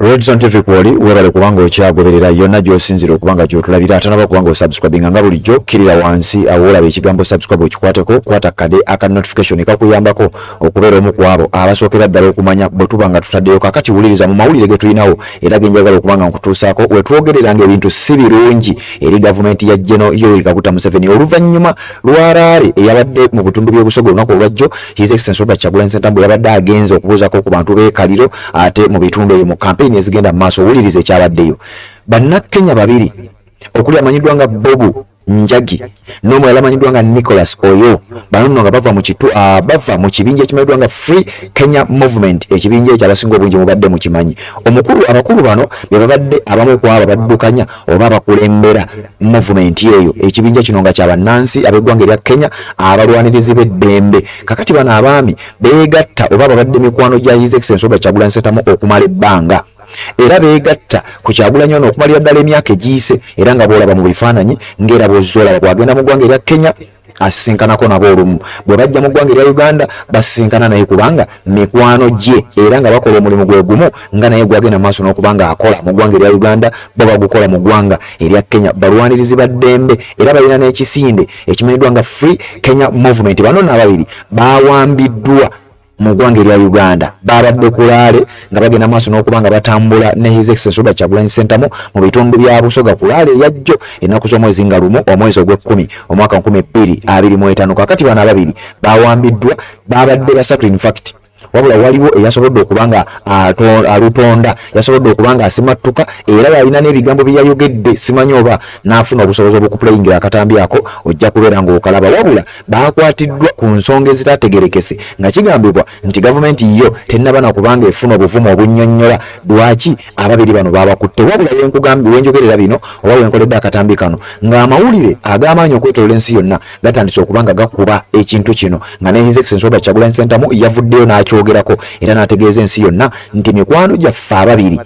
Redson TV kwoli webale kubanga okyagoberera yonna gy'osinzira okubanga gy'otulabira, atanaba kubanga osubscribinga nga bulijjo kkirira wansi awo olaba ekigambo subscribe okikwateko, kwata kade aka notification kakuyambako okubeera omu ku abo abasookera ddala okumanya bwe tuba nga tutaddeyo. Kakati wuliriza mu mawulire ge tulinawo era ge njagala okubanga nkutuusaako wetwogerera ng'ebintu si birungi eri gavumenti ya General Yoweri Kaguta Museveni oluvannyuma lwa rally eyabadde mu bitundu by'Obusoga olunaku olwajjo. His Excellency Robert Kyagulanyi Ssentamu yabadde agenze okubuuzaako ku bantu b'e Kaliro ate mu bitundu ebyo mu campaign ezigenda mu maaso. Owuliriza ekyabaddeyo, Bannakenya babiri okuli amanyiddwa nga Bobu Njagi n'omulala amanyiddwa nga Nicholas Oyo, bano nno nga bava mu kibinja ekimanyiddwa nga Free Kenya Movement. Ekibinja ekyo abasinga obungi mubadde mukimanyi. Omukulu abakulu bano be babadde abamu ku abo baddukanya oba abakulembera movement eyo. Ekibinja kino nga kya bannansi ab'eggwanga erya Kenya abalwanirizi b'eddembe. Kakati bano abaami beegatta oba babadde mikwano gya His Excellency Robert Kyagulanyi Ssentamu okumala ebbanga, era beegatta ku Kyagulanyi ono okumalira ddala emyaka egiyise, era nga bw'olaba mu bifaananyi ng'era bw'ozza olaba bw'agenda mu ggwanga erya Kenya asisinkanako nabo, olumu bwe bajja mu ggwanga erya Uganda basisinkana naye kubanga mikwano gye, era nga bakola omulimu gwe gumu nga naye gwagenda maaso n'okuba nga akola mu ggwanga erya Uganda, bo bagukola mu ggwanga erya Kenya. Balwanirizi ba ddembe era balina n'ekisinde ekimanyiddwa nga Free Kenya Movement. Bano nno ababiri bawambiddwa mu ggwanga erya Uganda, babadde ku rally nga bagenda maaso n'okuba nga batambula ne His Excellency Robert Kyagulanyi Ssentamu mu bitundu bya Busoga ku rally eyajjo ennaku z'omwezi nga 1 omwezi ogw'ekkumi omwaka 2025. Kakati bano ababiri bawambiddwa, babadde basatu in fact, wabula waliwo eyasobodde okuba nga alutonda, yasobodde okuba nga asimattuka era yalina n'ebigambo bye yayogedde. Simanyi oba n'afuna obusobozi obukupuleyingira akatambi ako, ojja kubeera ng'okalaba. Wabula bakwatiddwa ku nsonga ezitaategerekese nga kigambibwa nti gavumenti yo tennaba na kubanga efuna obuvumu obunnyonnyola lwaki ababiri bano babakutte. Wabula wenkugambye, wenjogerera bino oba wenkoledde akatambi kano, ng'amawulire ag'amaanyi okwetoloola ensi yonna gatandise okuba nga gakuba ekintu kino, nga ne His Excellency Robert Kyagulanyi Ssentamu yavuddeyo n'akyogerako era n'ategeeza ensi yonna nti mikwano gyaffe ababiri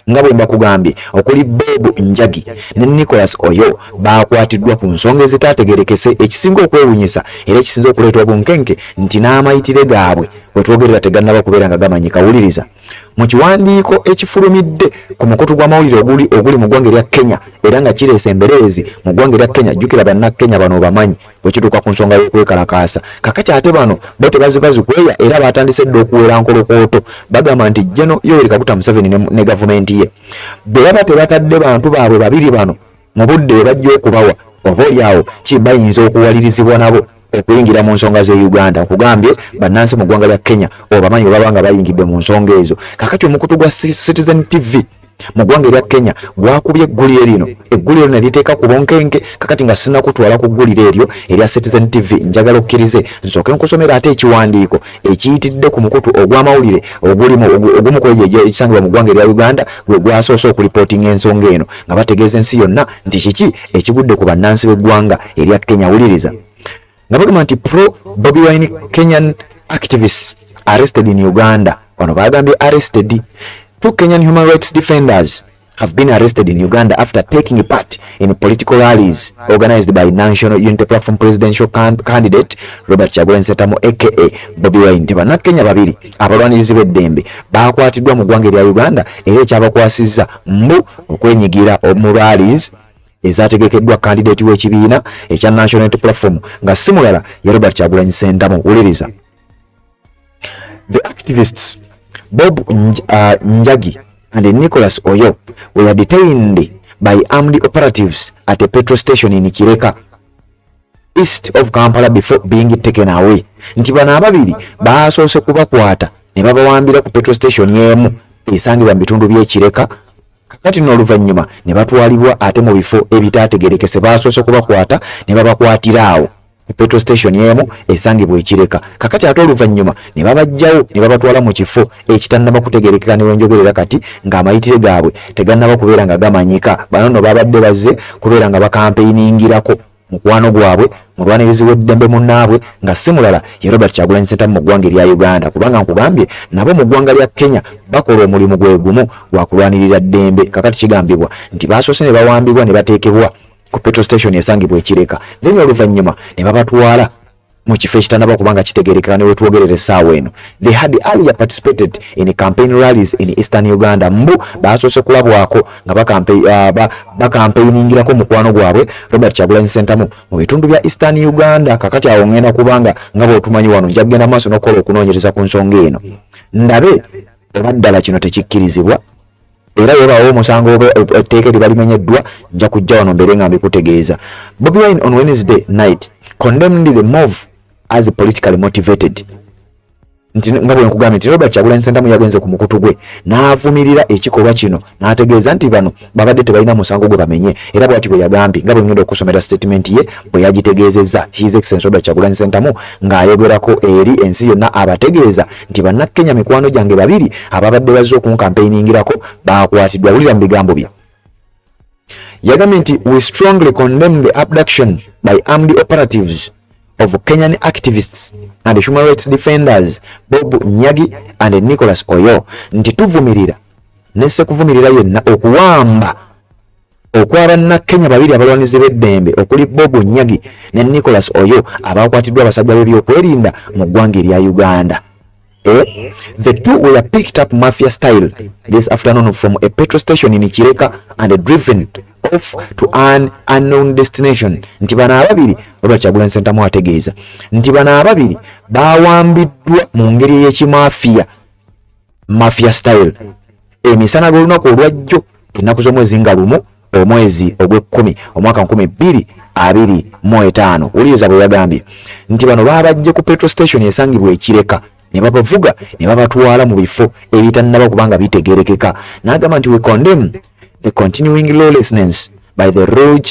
nga bwe mbakugambye okuli Bob Njagi ne Nicholas Oyo bakwatiddwa ku nsonga ezitaategerekese. Ekisinga okwewunyisa era ekisinza okuleeta obunkenke nti n'amayitire gaabwe wetwogerera tegannaba kubeera nga gamanyika. Wuliriza mu kiwandiiko ekifulumidde ku mukutu gw'amawulire oguli mu ggwanga erya Kenya era nga kireese embereezi mu ggwanga erya Kenya. Jjukira Bannakenya bano obamanyi bwe kituuka ku nsonga y'okwekalakaasa. Kakati ate bano bo tebazibazikweya era batandise dda okuwera nkolokooto. Bagamba nti General Yoweri Kaguta Museveni ne gavumenti ye bwe baba tebatadde bantu baabwe babiri bano mu budde bwe bajja okubawa, oba oliawo ki bayinza okuwalirizibwa nabo okuyingira mu nsonga z'e Uganda. Nkugambye bannansi mu ggwanga lya Kenya obamanyi bwe baba nga bayingidde mu nsonga ezo. Kakati omukutu gwa Citizen TV mu ggwanga erya Kenya gwakubye eggulire lino, eggulire lino liteeka ku bunkenke. Kakati nga sinnakutwala ku ggulire eryo erya Citizen TV, njagala okkirize nsooke nkusomera ate ekiwandiiko ekiyitidde ku mukutu ogw'amawulire ogumu ku egyo ekisangibwa mu ggwanga erya Uganda, gwe gwasoose okulipootinga ensonga eno nga bategeeza ensi yonna nti kiki ekigudde ku bannansi b'eggwanga erya Kenya. Wuliriza nga bagamba nti pro Bobi Wine Kenyan activists arrested in Uganda. Bano bagambye arrested. Two Kenyan human rights defenders have been arrested in Uganda after taking part in political rallies organized by National Unity Platform presidential candidate Robert Kyagulanyi Ssentamu aka Bobi Wine. Nti Bannakenya babiri abalwanirizi b'eddembe bakwatiddwa mu ggwanga erya Uganda era ekyabakwasizza mbu okwenyigira mu rallies ezategekeddwa candidate w'ekibiina ekya National Unity Platform nga si mulala ye Robert Kyagulanyi Ssentamu. Wuliriza, the activists Bob Njagi and Nicholas Oyo were detained by armed operatives at a petrol station in Kireka, east of Kampala, before being taken away. Nti bano ababiri basoose kubakwata ne babawambira ku petrol station emu esangibwa mu bitundu by'e Kireka. Kakati n'oluvannyuma ne batwalibwa ate mu bifo ebitaategerekese. Basoose kubakwata ne babakwatira awo ku petrol station emu esangibwa e Kireka. Kakati ate oluvannyuma ne babajjawo ne babatwala mu kifo ekitannaba kutegerekeka ne wenjogerera kati ng'amayitire gaabwe tegannaba kubeera nga gamanyika. Bano nno babadde bazze kubeera nga bakampeyiningirako mukwano gwabwe, mulwanirizi w'eddembe munnaabwe nga si mulala ye Robert Kyagulanyi Ssentamu mu ggwanga erya Uganda, kubanga nkugambye nabo mu ggwanga lya Kenya bakola omulimu gwe gumu gwa kulwanirira ddembe. Kakati kigambibwa nti basoose ne bawambibwa ne bateekebwa ku petrol station esangibwa e Kireka, then oluvannyuma ne babatwala. mu kifo ekitanaba kubanga kitegerekeka ne wetwogerera essaawa eno. They had earlier participated in campaign rallies in Eastern Uganda. Mbu basoose kulabwako nga bakampeiningirako mukwano gwabwe Robert Kyagulanyi Ssentamu mu bitundu bya Eastern Uganda. Kakati awo ngenda kubanga nga bw'otumanyi wano nja kugenda maaso n'okukola okunoonyereza ku nsonga eno, ndabe oba ddala kino tekikkirizibwa, era webaawo omusango oba etteeka eriba limenyeddwa, nja kujja wano mbeere nga mbikutegeeza. Bobi Wine on Wednesday night condemned the move as politically motivated. Nti nga bwe nkugambye nti Robert Kyagulanyi Ssentamu yagenze ku mukutu gwe n'avumirira ekikolwa kino, n'ategeeza nti bano babadde tebalina musango gwe bamenye, era bw'ati bwe yagambye nga bwe ngenda okusomera statement ye bwe yagitegeezezza. His Excellency Robert Kyagulanyi Ssentamu ng'ayogerako eri ensi yonna abategeeza nti Bannakenya mikwano gyange babiri ababadde bazze okunkampeiningirako bakwatiddwa. Wulira mu bigambo bye yagambye nti we strongly condemn the abduction by armed operatives of Kenyan activists and human rights defenders Bob Nyagi and Nicholas Oyo. Nti tuvumirira nesse kuvumirira yenna okuwamba okw'Abannakenya babiri abalwanizi b'eddembe okuli Bob Nyagi ne Nicholas Oyo abakwatiddwa abasajja b'ebyokwerinda mu ggwanga erya Uganda. The two were picked up mafia style this afternoon from a petrol station in Kireka and driven off to an unknown destination. Nti bano ababiri, Robert Kyagulanyi Ssentamu ategeeza nti bano ababiri bawambiddwa mu ngeri ey'ekimafiya, mafia style, emisana g'olunaku olwajjo ennaku z'omwezi nga 1 omwezi ogw'ekkumi omwaka 2025. Wuliriza bwe yagambye nti bano babajje ku petrol station esangibwa e Kireka ne babavuga ne babatwala mu bifo ebitannaba kubanga bitegerekeka. N'agamba nti we condemn the continuing lawlessness by the rogue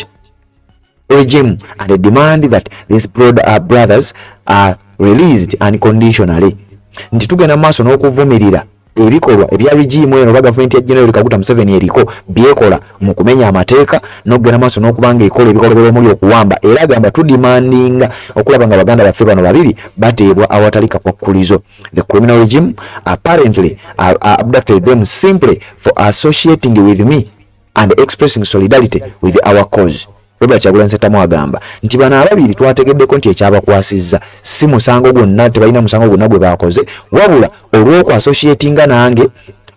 regime and demand that these brothers are released unconditionally. Nti tugenda maaso n'okuvumirira ebikolwa ebya regime eno oba gavumenti ya General Kaguta Museveni eriko byekola mu kumenya amateeka n'okugenda maaso n'okubanga ekola ebikolobero omuli okuwamba, era agamba tudimandinga okulaba nga baganda baffe bano babiri bateebwa awatali kakwakkulizo. The criminal regime apparently abducted them simply for associating with me and expressing solidarity with our cause. Robert Kyagulanyi Ssentamu agamba nti bano ababiri twategeddeko nti ekyabakwasizza si musango gwonna, tebalina musango gwonna gwe bakoze, wabula olw'okuassociatinga nange,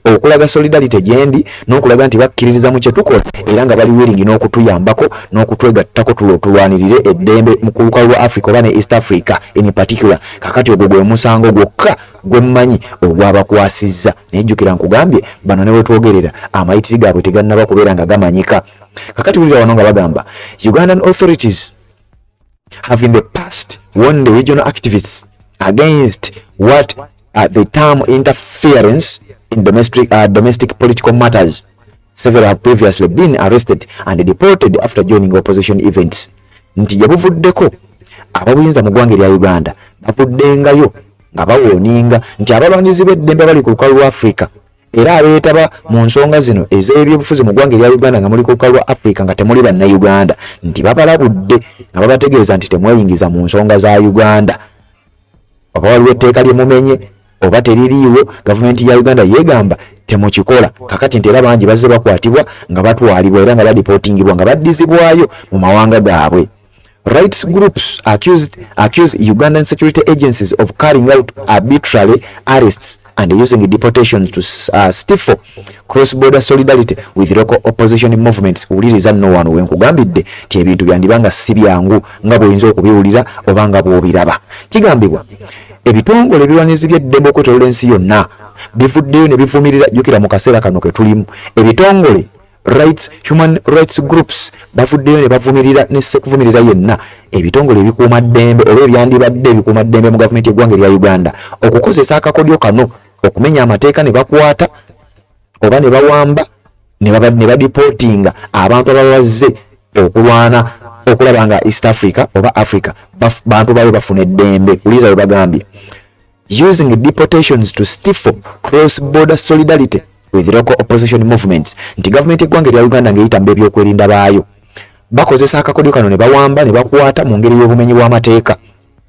okulaga solidarity gyendi n'okulaga nti bakkiririza mu kye tukola era nga bali willing n'okutuyambako n'okutwegattako tulwanirire eddembe mu lukalu lwa Africa oba ne East Africa in particular. Kakati ogwo gwe musango gwokka gwe mmanyi ogwabakwasizza. Naye jjukira nkugambye bano ne wetwogerera amayitiri gaabwe tegannaba kubeera nga gamanyika. Kakati wulira wano nga bagamba Ugandan authorities have in the past warned the regional activists against what the term interference in domestic political matters. Several have previously been arrested and deported after joining opposition events. Nti gye buvuddeko ababuyinza mu ggwanga erya Uganda bavuddengayo nga bawooninga nti abalwanizi b'eddembe bali ku lukalu lwa Africa era abeetaba mu nsonga zino ez'ebyobufuzi mu ggwanga erya Uganda nga muli ku lukalu lwa Africa nga temuli Bannayuganda, nti babalabudde nga babategeeza nti temweyingiza mu nsonga za Uganda, oba waliwo etteeka lye mumenye oba teririiwo, gavumenti ya Uganda yeegamba temukikola. Kakati nti era bangi bazze bakwatibwa nga batwalibwa era nga badipootingibwa nga baddizibwayo mu mawanga gaabwe. Rights groups accuse Ugandan security agencies of carrying out arbitrary arrests and using deportations to stifle cross-border solidarity with local opposition movements. Wuliriza nno wano we nkugambidde nti ebintu byandibanga si byangu nga bw'oyinza okubiwulira oba nga bw'obiraba. Kigambibwa ebitongole ebirwanizi by'eddembe okwetooloola ensi yonna bivuddeyo ne bivumirira. Jjukira mu kaseera kano ke tulimu ebitongole rights human rights groups bavuddeyo ne bavumirira ne sekuvumirira yenna ebitongole ebikuumaddembe oba ebyandibadde ebikuumaddembe mu gavumenti y'eggwanga erya Uganda okukozesa akakodyo kano okumenya amateeka ne bakwata oba ne bawamba ne badipootinga abantu ababazze okulwana okulaba nga East Africa oba Africa bantu babe bafuna eddembe. Wuliriza bwe bagambye using deportations to stifle cross-border solidarity with local opposition movements. Nti gavumenti y'eggwanga erya Uganda ng'eyita mu b'ebyokwerinda baayo bakozesa akakodyo kano ne bawamba ne bakwata mu ngeri y'obumenyi bw'amateeka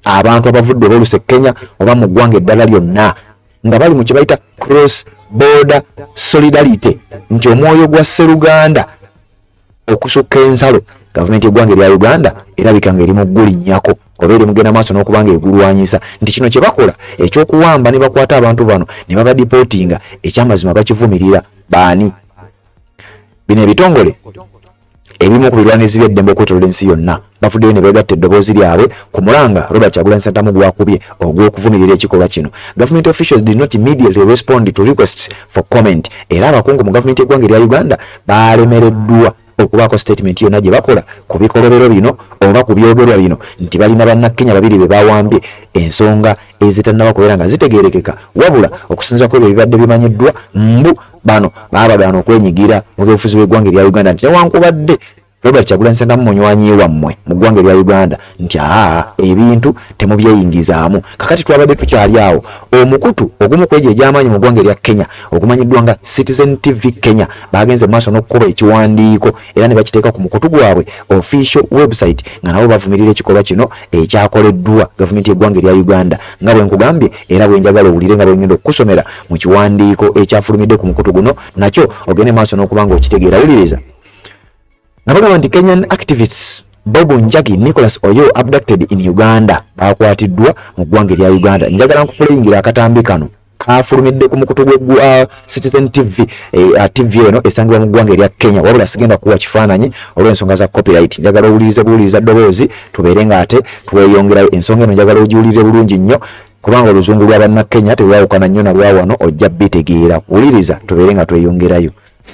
abantu abavudde oba oluse Kenya oba mu ggwanga eddala lyonna nga bali mu kye bayita cross border solidarity, nti omwoyo gwa sseruganda okusukka ensalo. Gavumenti y'eggwanga erya Uganda erabika nga eri mu ggulinnyako oba eri mugenda maaso n'okuba nga egulwanyisa, nti kino kye bakola ekyokuwamba ne bakwata abantu bano ne babadipootinga, ekyamazima bakivumirira. Baani bino? Ebitongole ebimu ku birwanirizi by'eddembe okwetoloola ensi yonna bavuddeyo ne beegatta eddoboozi lyabwe ku mulanga Robert Kyagulanyi Ssentamu gwakubye ogw'okuvumirira ekikolwa kino. Government officials did not immediately respond to requests for comment. Era abakungu mu gavumenti y'eggwanga erya Uganda balemereddwa okubaako statement yonna gye bakola ku bikolobero bino oba ku byogerwa bino, nti balina Bannakenya babiri be bawambye, ensonga ezitannaba kubeera nga zitegeerekeka. Wabula okusinziira ku ebyo ebibadde bimanyiddwa, mbu bano baabagaana okwenyigira mu byobufuzi bw'eggwanga erya Uganda, nti newankubadde Robert Kyagulanyi Ssentamu munywanyi wammwe mu ggwanga erya Uganda, nti aa, ebintu temubyeyingizaamu. Kakati twabadde tukyali awo, omukutu ogumu ku egyo egy'amaanyi mu ggwanga erya Kenya ogumanyiddwa nga Citizen TV Kenya bagenze mu maaso n'okukuba ekiwandiiko era ne bakiteeka ku mukutu gwabwe official website, nga nabo bavumirira ekikolwa kino ekyakoleddwa gavumenti y'eggwanga erya Uganda. Nga bwe nkugambye era bwe njagala owulire nga bwe ngenda okukusomera mu kiwandiiko ekyafulumidde ku mukutu guno, nakyo ogende maaso n'okuba nga okitegeera. Wuliriza nga bagamba nti Kenyan activists Bob Njagi, Nicholas Oyo abducted in Uganda, bakwatiddwa mu ggwanga erya Uganda. Njagala nkupuleyingira akatambi kano kafulumidde ku mukutu gwa Citizen TV, TV eno esangibwa mu ggwanga erya Kenya. Wabula sigenda kuwa kifaananyi olw'ensonga za copyright. Njagala owulirize buwuliriza ddoboozi, tubeere nga ate tweyongerayo. Ensonga eno njagala ogiwulire bulungi nnyo, kubanga oluzungu lwa Bannakenya telwawukana nnyo na lwa wano, ojja bitegeera. Wuliriza tubeere nga tweyongerayo.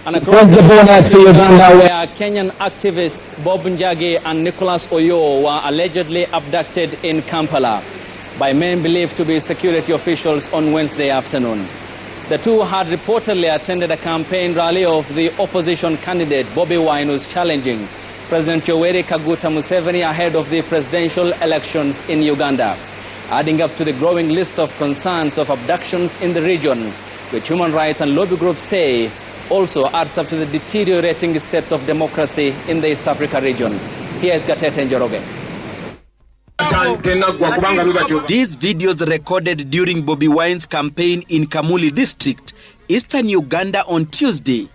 And across the border to Uganda, where Kenyan activists Bob Njagi and Nicholas Oyo were allegedly abducted in Kampala by men believed to be security officials on Wednesday afternoon. The two had reportedly attended a campaign rally of the opposition candidate Bobi Wine, who's challenging President Yoweri Kaguta Museveni ahead of the presidential elections in Uganda, adding up to the growing list of concerns of abductions in the region, which human rights and lobby groups say also adds up to the deteriorating state of democracy in the East Africa region. Here is Gatete Njoroge. These videos recorded during Bobi Wine's campaign in Kamuli district, eastern Uganda on Tuesday,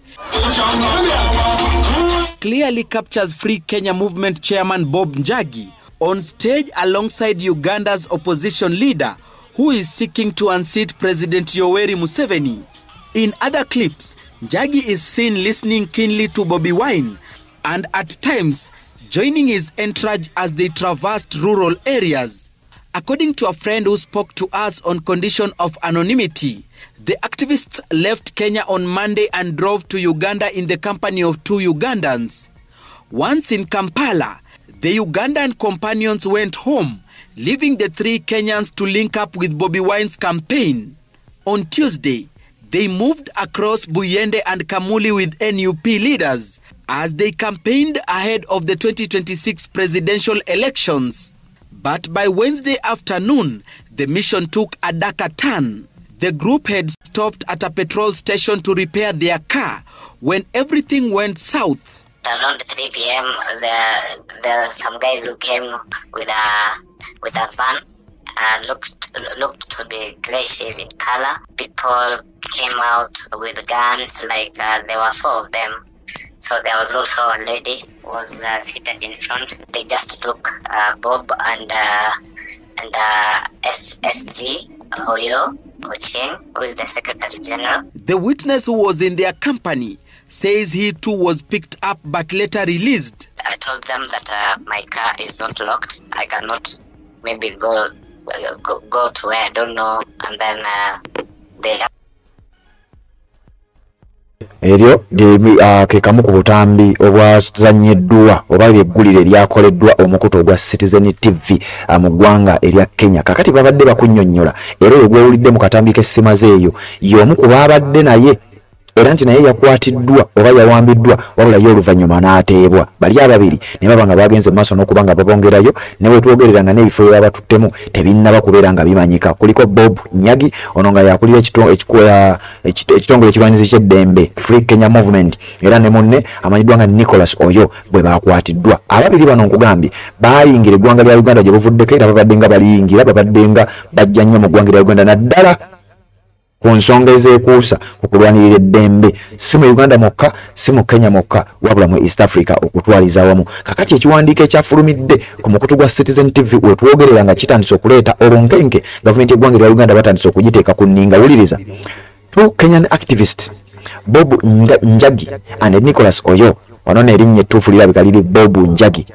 clearly captures Free Kenya Movement chairman Bob Njagi on stage alongside Uganda's opposition leader, who is seeking to unseat President Yoweri Museveni. In other clips, Njagi is seen listening keenly to Bobi Wine and at times joining his entourage as they traversed rural areas. According to a friend who spoke to us on condition of anonymity, the activists left Kenya on Monday and drove to Uganda in the company of two Ugandans. Once in Kampala, the Ugandan companions went home, leaving the three Kenyans to link up with Bobi Wine's campaign. On Tuesday, they moved across Buyende and Kamuli with NUP leaders as they campaigned ahead of the 2026 presidential elections. But by Wednesday afternoon, the mission took a darker turn. The group had stopped at a petrol station to repair their car when everything went south. Around 3 p.m., there were some guys who came with a van. Looked to be grayish in color. People came out with guns, like there were four of them. So there was also a lady who was seated in front. They just took Bob and SSG Oyo Ochieng, who is the Secretary General. The witness who was in their company says he too was picked up but later released. I told them that my car is not locked. I cannot maybe go to where I don't know, and then they. Eryo ke kamu ku butambi obwazannyiddwa oba eggulire eryakoleddwa omukutu ogwa Citizen TV mu ggwanga erya Kenya. Kakati babadde bakunnyonnyola, era oyo gw'owulidde mu katambi k'essimaze eyo y'omu ku baabadde naye, era nti naye yakwatiddwa oba yawambiddwa, wabula ye oluvannyuma n'ateebwa. Bali ababiri ne baba nga bagenze mu maaso n'okuba nga babongerayo, ne we twogerera nga n'ebifo bye babatuttemu tebinnaba kubeera nga bimanyika. Kuliko Bob Njagi, ono nga yakulira ekitongole ekirwanyizi ky'eddembe Free Kenya Movement, era ne munne amanyiddwa nga Nicholas Oyo bwe bakwatiddwa. Ababiri bano nkugambye baayingira eggwanga lya Uganda gye buvuddeko, era babadde nga baliyingira, babadde nga bajja nnyo mu ggwanga lya Uganda, naddala ku nsonga ezeekuusa ku kulwanirira eddembe, si mu Uganda mwokka, si mu Kenya mwokka, wabula mu East Africa okutwaliza awamu. Kakati ekiwandiiko ekyafulumidde ku mukutu gwa Citizen TV wetwogerera nga kitandise okuleeta olunkenke, gavumenti y'eggwanga erya Uganda batandise okugiteeka ku nninga. Wuliriza. Two Kenyan activists, Bob Njagi and Nicholas Oyo. Wano n'erinnya ettuufu lirabika liri Bob Njagi.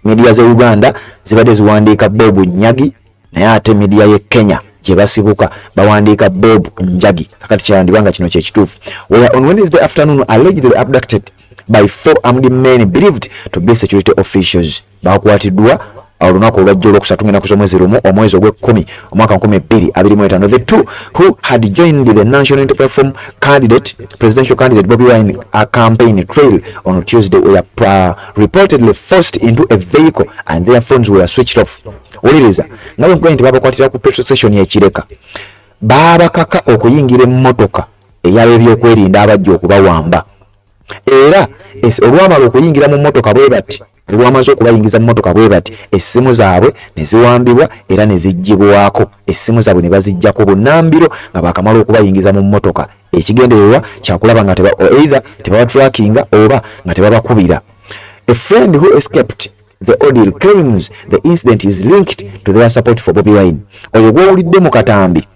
Media za Uganda zibadde ziwandiika Bob Nyagi, naye ate media ye Kenya gye basibuka bawandiika Bob Njagi. Kakati kyandibanga nga kino kyekituufu. Were on Wednesday afternoon allegedly abducted by four armed men believed to be security officials. Bakwatiddwa olunaku olwajjo olwokusatu ng'ennaku z'omwezi 1 omwezi ogw'ekkumi omwaka 2025. The two, who had joined the National Unity Platform candidate, presidential candidate Bobi Wine, a campaign trail on Tuesday, were reportedly forced into a vehicle and their phones were switched off. Wuliriza, nga bwe nkugambye nti babakwatira ku petrol station y'e baabakaka okuyingira emmotoka ey'ab'ebyokwerinda abajja okubawamba, era olwamala okuyingira mu mmotoka bwe bati, olwamaze okubayingiza mu mmotoka bwe bati, essimu zaabwe ne ziwambibwa era ne ziggyibwako. Essimu zaabwe ne baziggyako bunnambiro nga bakamala okubayingiza mu mmotoka. Ekigendererwa kyakulaba nga either tebabatrackinga oba nga tebabakubira. A friend who escaped the ordeal claims the incident is linked to their support for Bobi Wine. Oyo gw'owulidde mu katambi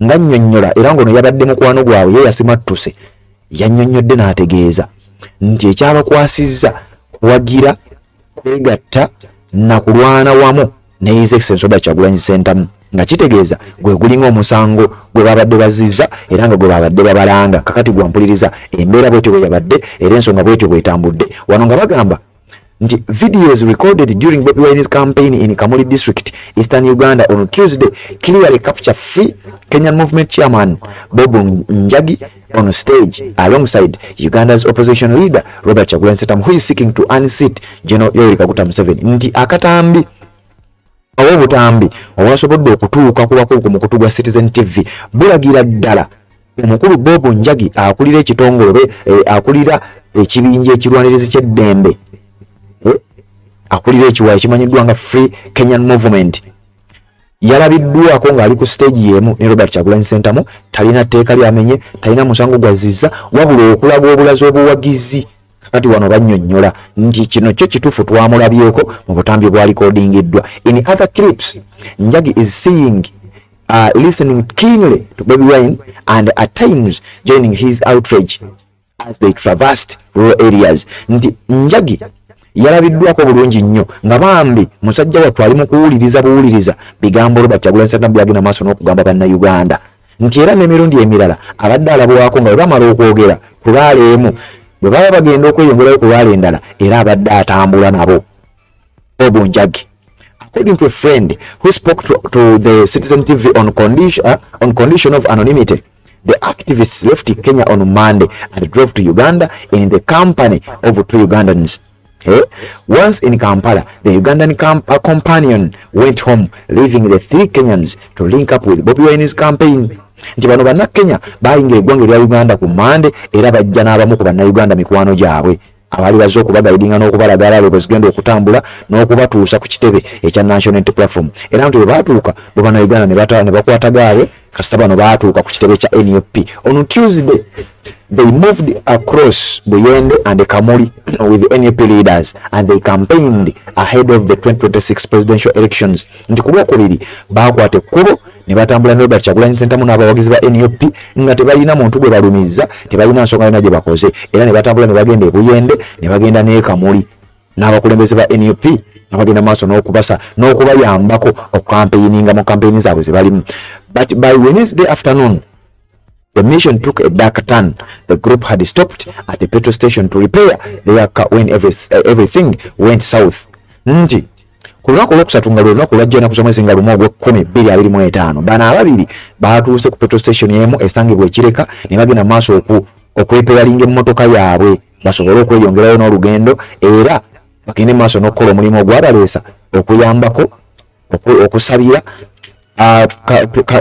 nga nnyonnyola, era ng'ono yabadde mukwano gwabwe, ye yasimattuse, yannyonnyodde n'ategeeza nti ekyabakwasizza kuwagira, kwegatta na kulwana wamu ne His Excellency Robert Kyagulanyi Ssentamu, nga kitegeeza gwe gulinga omusango gwe babadde bazizza era nga gwe babadde babalanga. Kakati gwampuliriza, embeera bwetyo bwe yabadde era ensonga bwetyo bwetambudde. Wano nga bagamba nti videos recorded during Bobi Wine's campaign in Kamuli District, Eastern Uganda on Tuesday clearly capture Free Kenyan Movement chairman Bob Njagi on stage alongside Uganda's opposition leader Robert Kyagulanyi Ssentamu, who is seeking to unseat General Yoweri Kaguta Museveni. Nti akatambi oba obutambi obwasobodde okutuuka kubako ku mukutu gwa Citizen TV bulagira ddala omukulu Bob Njagi akulira ekitongole, akulira ekibinja ekirwanirizi ky'eddembe, akulira ekiwayi ekimanyiddwa nga Free Kenyan Movement, yalabiddwako ng'ali ku stage y'emu ne Robert Kyagulanyi Ssentamu. Talina tteeka lyamenye, talina musango gwazizza, wabula okulaga obulazi obuwagizi. Kakati wano bannyonnyola nti kino kyo kituufu, twamulabyeko mu butambi bwa recordingiddwa. In other clips, Njagi is seeing listening keenly to Bobi Wine and at times joining his outrage as they traversed rural areas. Nti Njagi yalabiddwako bulungi nnyo nga bambi musajja wattu ali mu kuwuliriza buwuliriza bigambo Robert Kyagulanyi Ssentamu byagenda maaso n'okugamba Bannayuganda, nti era n'emirundi emirala abadde alabwako nga bwe bamala okwogera ku lwala emu, bwe baba bagenda okweyongerayo ku lwala endala, era abadde atambula nabo Bob Njagi. According to a friend who spoke to the Citizen TV on condition of anonymity, the activists left Kenya on Monday and drove to Uganda in the company of two Ugandans. Eh? Once in Kampala, the Ugandan companion went home, leaving the three Kenyans to link up with Bobi Wine's campaign. Nti bano Bannakenya bayingira eggwanga erya Uganda ku Mande, era bajja n'abamu ku Bannayuganda mikwano gyabwe abaali bazze okubaguidinga n'okubalaga rally bwe zigenda okutambula n'okubatuusa ku kitebe ekya National Unity Platform. Era nti bwe baatuuka bo Bannayuganda ne bakwata gaabwe, kasita bano baatuuka ku kitebe kya NUP. On Tuesday, they moved across Buyende and Kamuli with the NUP leaders and they campaigned ahead of the 2026 presidential elections. Nti ku Lwokubiri baakwata ekkubo ne batambula ne Robert Kyagulanyi Ssentamu n'abawagizi ba NUP nga tebalina muntu gwe balumizza, tebalina nsonga yonna gye bakoze, era ne batambula ne bagenda e Buyende ne bagenda n'e Kamuli n'abakulembeze ba NUP nga bagenda maaso n'okubasa n'okubayambako okucampaigninga mu campaign zaabwe ze balimu. But by Wednesday afternoon, the mission took a dark turn. The group had stopped at a petrol station to repair their car when everything went south. Nti ku lunaku olwokusatu, nga lwe lunaku olwajja ennaku z'omwezi nga 1 ogw'ekkumi 2025, bano ababiri baatuuse ku petrol station emu esangibwa Ekireka ne bagenda maaso okurepairinga emmotoka yaabwe basobole okweyongerayo n'olugendo era bagende maaso n'okukola omulimu ogwabaleesa okuyambako okusabira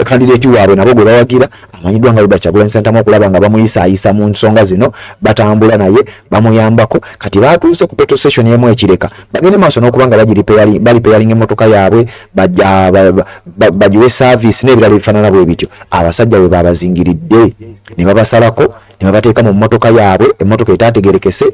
Candidate waabwe nabo gwe bawagira amanyiddwa nga Robert Kyagulanyi Ssentamu okulaba nga bamuyisaayisa mu nsonga zino, batambula naye bamuyambako. Kati batuuse ku petrol station emu ekireka bagende maaso n'okuba nga balipairinga emmotoka yaabwe, bagiwe service n'ebirala ebifaanana bwe bityo. Abasajja bwe babazingiridde ne babasalako ne babateeka mu mmotoka yaabwe, emmotoka etaategerekese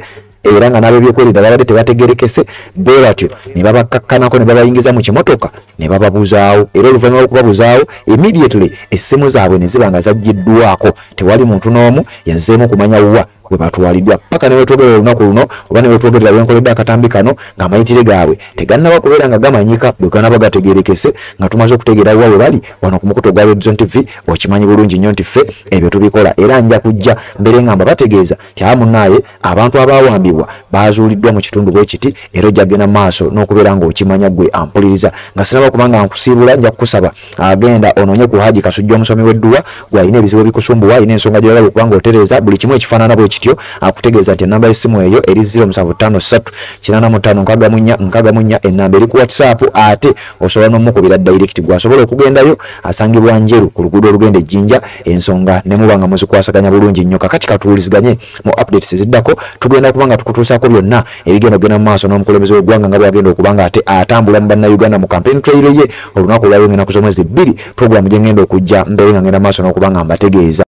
era nga n'ab'ebyokwerinda babadde tebategerekese, bwe batyo ne babakkakkanako ne babayingiza mu kimotoka ne bababuzaawo. Era oluvannyuma lw'okubabuzaawo immediately essimu zaabwe ne ziba nga zaggiddwako, tewali muntu n'omu yazzeemu kumanya wa we batwaliddwa paka ne wetwogerera olunaku luno oba ne wetwogerera lwenkoledde akatambi kano ng'amayitire gaabwe tegannaba kubeera nga gamanyika. Bwe ganaba gategerekese nga tumaze okutegeera wa we bali wano ku mukutu ogwa Redzone TV, okimanyi bulungi nnyo nti ffe ebyo tubikola, era nja kujja mbeere nga mbabategeeza kyamunnaaye abantu abaawambibwa bazuuliddwa mu kitundu bwe kiti, era ojja kugenda maaso n'okubeera ng'okimanya ggwe ampuliriza. Nga sinaba kubanga nkusiibula, nja kukusaba agenda onoonye ku Haji Kasujja omusomi w'edduwa, gwe alina ebizibu ebikusumbuwa, alina ensonga gy'oyagala okuba ng'otereeza buli kimu ekifaanana bwe kityo, akutegeeza nti enamba y'essimu eyo eri 0753 85 64 64, ennamba eri ku WhatsApp, ate osobola n'omukubira direct. Gwe asobola okugendayo asangibwa Njeru ku luguudo olugenda Ejjinja, ensonga ne muba nga muzikwasaganya bulungi nnyo. Kakati katuwuliziganye mu updates eziddako, tugenda kuba nga tukutuusaako byonna ebigenda okugenda mu maaso n'omukulembeze w'eggwanga nga bw'agenda okuba nga ate atambula mu Bannayuganda mu campaign trail ye olunaku olwaleero ng'ennaku z'omwezi 2, program gye ngenda okujja mbeere nga ngenda maaso n'okuba nga mbategeeza.